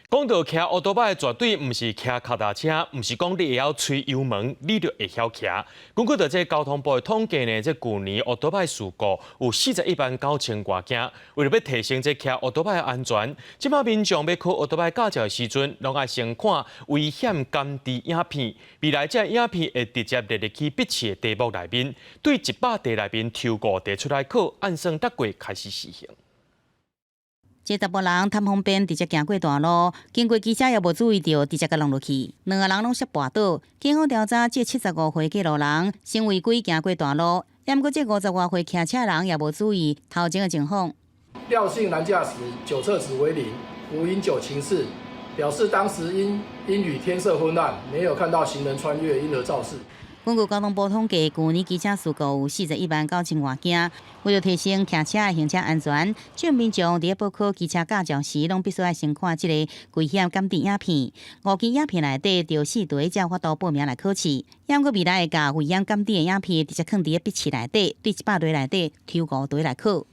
講到騎歐多擺，絕對毋是騎跤踏車，毋是講你會曉催油門，你就會曉騎。根據著這交通部的統計呢，這舊年歐多擺事故有41萬9千外件。為著欲提升這騎歐多擺的安全，這擺民眾欲考歐多擺駕照的時陣，攏愛先看危險感知影片。未來這影片會直接列入去筆試的題目內面，對100題內面抽五題出來考，按算逐月開始試行。這查埔人貪方便，直接行過大路，經過機車也無注意著，直接共挵落去，兩个人攏摔跋倒。警方調查，這75歲過路人先違規行過大路，毋過這50外歲騎車人也無注意頭前的情況。廖姓男駕駛酒測值為零，無飲酒情事，表示當時因陰雨天色昏暗，沒有看到行人穿越，因而肇事。根據交通部統計，舊年機車事故有41萬9千外件。為著提升騎車的行車安全，這民眾佇咧報考機車駕照時，攏必須愛先看這個危險感知影片。五支影片內底，著四題才有法度報名來考試。毋過未來會共危險感知的影片直接囥佇咧筆試內底，對100題內底抽五題來考。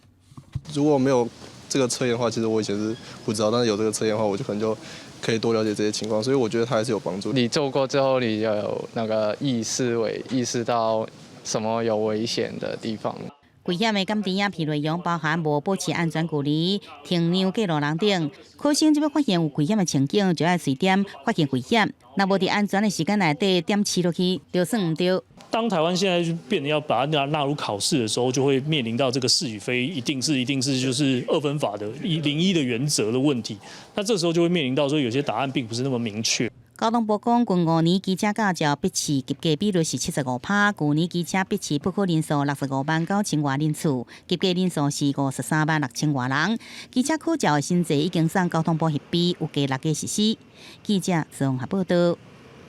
如果沒有這個測驗的話，其實我以前是不知道，但是有這個測驗的話，我就可能就可以多了解這些情況，所以我覺得它還是有幫助。你做過之後，你就有那個意識為意識到什麼有危險的地方。危險的感知影片內容包含無保持安全距離、停讓過路人等。考生只欲發現有危險的情景，就愛隨點發現危險。若無佇安全的時間內底點試落去，就算毋著。當台灣現在就變得要把它納入考試的時候，就會面臨到這個是與非，一定是就是二分法的一零一的原則的問題。那這時候就會面臨到說，有些答案並不是那麼明確。交通部講，近5年機車駕照筆試及格比率是75%，舊年機車筆試報考人數65萬9千外人次，及格人數是53萬6千外人。機車考照的新制已經送交通部核批，預計6月實施。記者綜合報道。